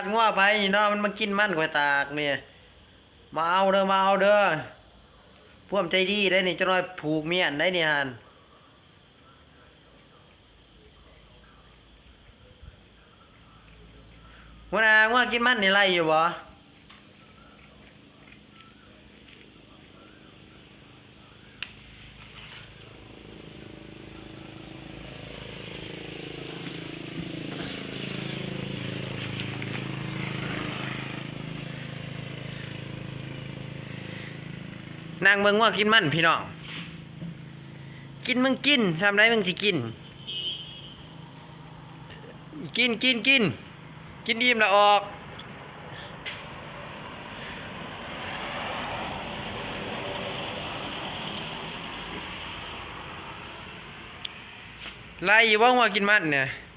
ດງົວໃຜນີ້ເນາະ ມັນມາກິນມັນຂ້ອຍຕາກນີ້. ມາເອົາເດີ ມາເອົາເດີ. ພວກໃຈດີໄດ໋ນີ້ ຈັກໜ້ອຍຜູກມ້ຽນໄດ໋ນີ້ຫັ້ນ. ຫົວໜ້າ ງົວກິນມັນນີ້ໄລ່ຢູ່ບໍ່? ນັ່ງເບິ່ງງົວກິນມັນພີ່ນ້ອງ. ກິນ ມຶງກິນ ຊ່ຳໃດມຶງຊິກິນ? ກິນ ກິນ ກິນ ກິນອີ່ມລະອອກ. ໄລ່ຢູ່ບໍ່ງົວກິນມັນນີ້?